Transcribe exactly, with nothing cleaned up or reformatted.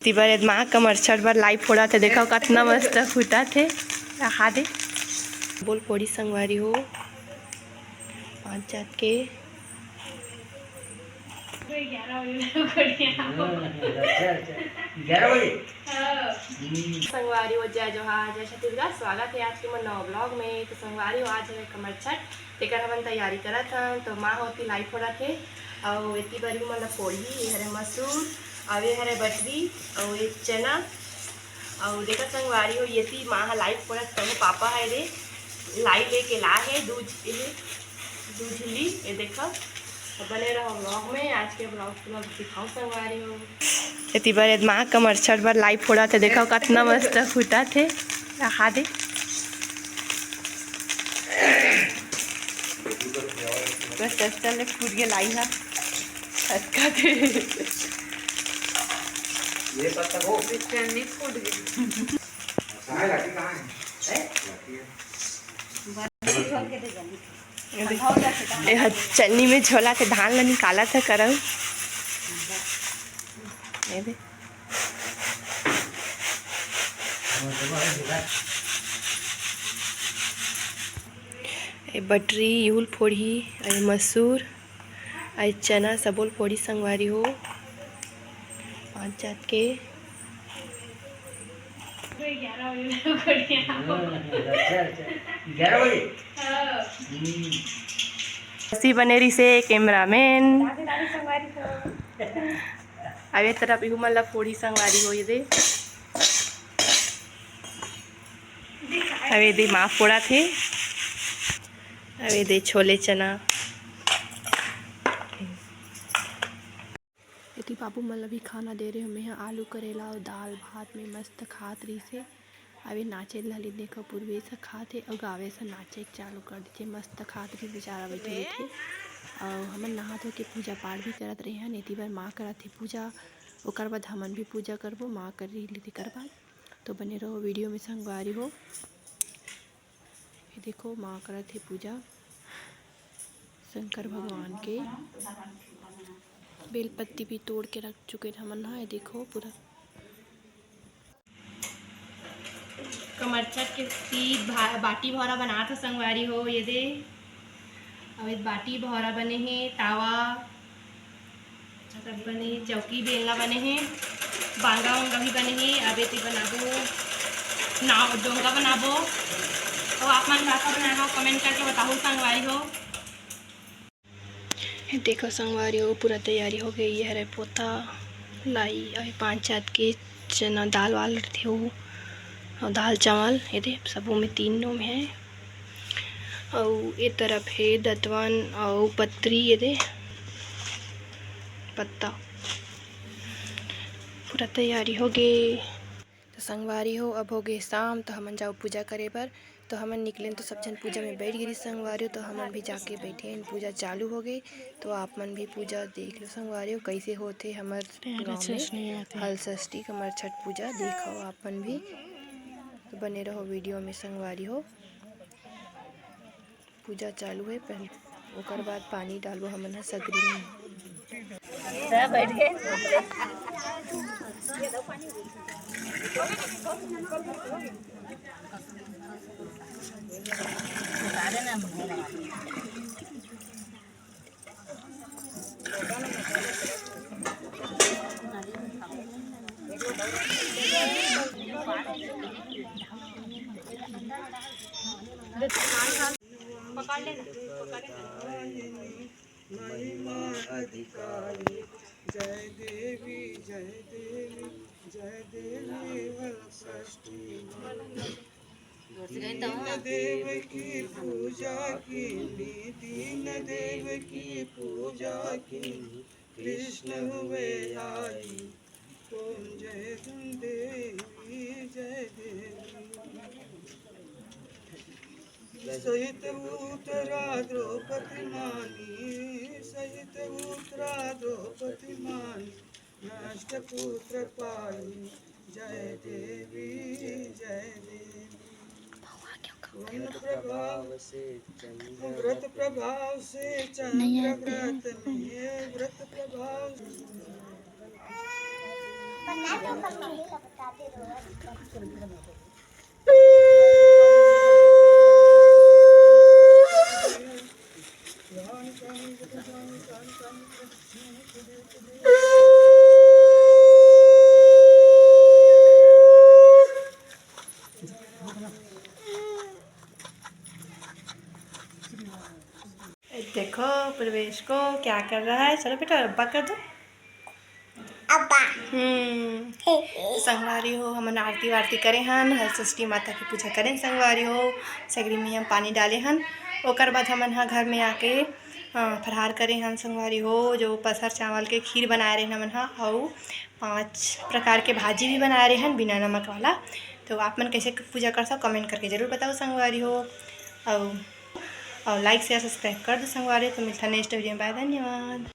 एती बर एदे माँ कमरछठ बर लाई फोड़त हे, देखव कतना मस्त फूटत हे। रहा दे। बोल फोड़ी संगवारी हो, पाँच जात के। हाँ, अच्छा, अच्छा। ग्यारह बजे? हाँ। हम्म। संगवारी हो, जय जोहार, जय छत्तीसगढ़। स्वागत हे आज के मोर नवा vlog में। तो संगवारी हो, आज हरे कमरछठ, तेकर हमन तैयारी करत हन। तो माँ होती लाई फोड़त हे, अउ एती बर हमन ला फोड़ही, ये हरे मसूर, अउ ये हरे बटरी, अउ ये चना, अउ देखा संगवारी हो, एती माँ ह लाई फोड़त, कहूँ पापा ह रे लाई लेके ला हे, दू झ-, ये दू झिल्ली, ये देखा। तो बने रहो vlog में, आज के vlog पूरा दिखाओ संगवारी हो। एती बर एदे माँ कमरछठ बर लाई फोड़त हे, देखो कतना मस्त फूटत हे। रहा दे। बस चल ले, फूट गे लाई हा। खसका दे। ये पत्ता हो। चन्नी फूट गई। कहाँ है लाठी, कहाँ है? हैं? लाठी है। ए ह चलनी में झोला के धान ला निकालत हे करऊ। ए दे। ए बटरी यूल फोड़ही, ए मसूर, ए चना सबो ल फोड़ही संगवारी हो। पाँच जात के। हम्म, अच्छा, अच्छा। ग्यारह बजे? हाँ। हम्म। ऐसी बने रही से cameraman। अब ए तरफ इहू मन ला फोड़ी संगवारी हो, ये दे। अब ये दे माँ फोड़त हे। अब ये दे छोले चना। एती बाबू मन ला भी खाना दे रहे हो। मैं ह आलू करेला अउ दाल भात में मस्त खात रहिसे। अबे नाचे ल धलिस, देखो पूर्वेश ह खात हे अउ गावेश ह नाचे के चालू कर देथे। मस्त खात रहिस बेचारा, बैठे बैठे। अउ हमन नहा धो के पूजा पाठ भी करत रहे हन। एती बर माँ करत हे पूजा, ओकर बाद हमन भी पूजा करबो, माँ कर रही तेकर बाद। तो बने रहो video में संगवारी हो। ये देखो माँ करत हे पूजा शंकर भगवान के। बेलपत्ती भी तोड़ के रख चुके हन हमन ह। ये देखो पूरा कमरछठ के तीज भा-, बाटी भौरा बनात हो संगवारी हो। ये दे, अउ ये बाटी भौरा बने हे, तावा सब बने हे, चौकी बेलना बने हे, बांगा उंगा भी बने हे। अब एती बनाबो नाव डोंगा बनाबो, अउ आप मन का का बनाए हो comment करके बताहू संगवारी हो। ये देखो संगवारी हो, पूरा तैयारी हो गई। ये हरे पोता, लाई अउ पाँच जात के चना दाल वाल रथे वो, अउ दाल चावल ये दे सबो में तीन नोम है। अउ ए तरफ हे दतवन अउ पतरी, ये दे पत्ता। पूरा तैयारी हो गे। तो संगवारी हो, अब हो गे शाम, तो हमन जाओ पूजा करे बर। तो हमन निकलेन तो सब झन पूजा में बैठ गे संगवारी हो, तो हमन भी जाके बैठेन, पूजा चालू हो गे। तो आप मन भी पूजा देख लो संगवारी हो, कैसे होथे हमर गाँव में हलषष्ठी कमरछठ पूजा। देखो आप मन भी, तो बने रहो video में संगवारी हो। पूजा चालू हे, पहले ओकर बाद पानी डालबो हमन ह सगरी में। सब बैठ गए। पकड़ लेना, पकड़ लेना। महिमा अधिकारी, जय देवी, जय देवी, जय देवी हलषष्ठी माँ। दीन देव की पूजा की, दीन देव की पूजा की, कृष्ण हुए आई। ओम जय देवी, जय देवी। सहित उत्तरा द्रौपदी मानी, सहित उत्तरा द्रौपदी मानी, नष्ट पुत्र पाई। जय देवी, जय देवी। व्रत प्रभाव से चंद्र, व्रत प्रभाव से चंद्र व्रत में, व्रत प्रभाव से देखो प्रवेश को क्या कर रहा है। चलो बेटा, अब्बा कर दो। अब्बा। हम्म। हे, हे। तो संगवारी हो, हमन आरती वारती करे हन, हर षष्ठी माता के पूजा करेन संगवारी हो, सगरी में हम पानी डाले हन। ओकर बाद हमन ह घर में आके, अ, फरहार करे हन संगवारी हो, जो पसर चावल के खीर बनाए रहे हमन ह, अउ पांच प्रकार के भाजी भी बनाए रहे हन बिना नमक वाला। तो आप मन कैसे पूजा कर सको, comment करके जरूर बताओ संगवारी हो, अउ, अउ like share subscribe कर दो संगवारी हो। तो मिलता next video में, bye, धन्यवाद।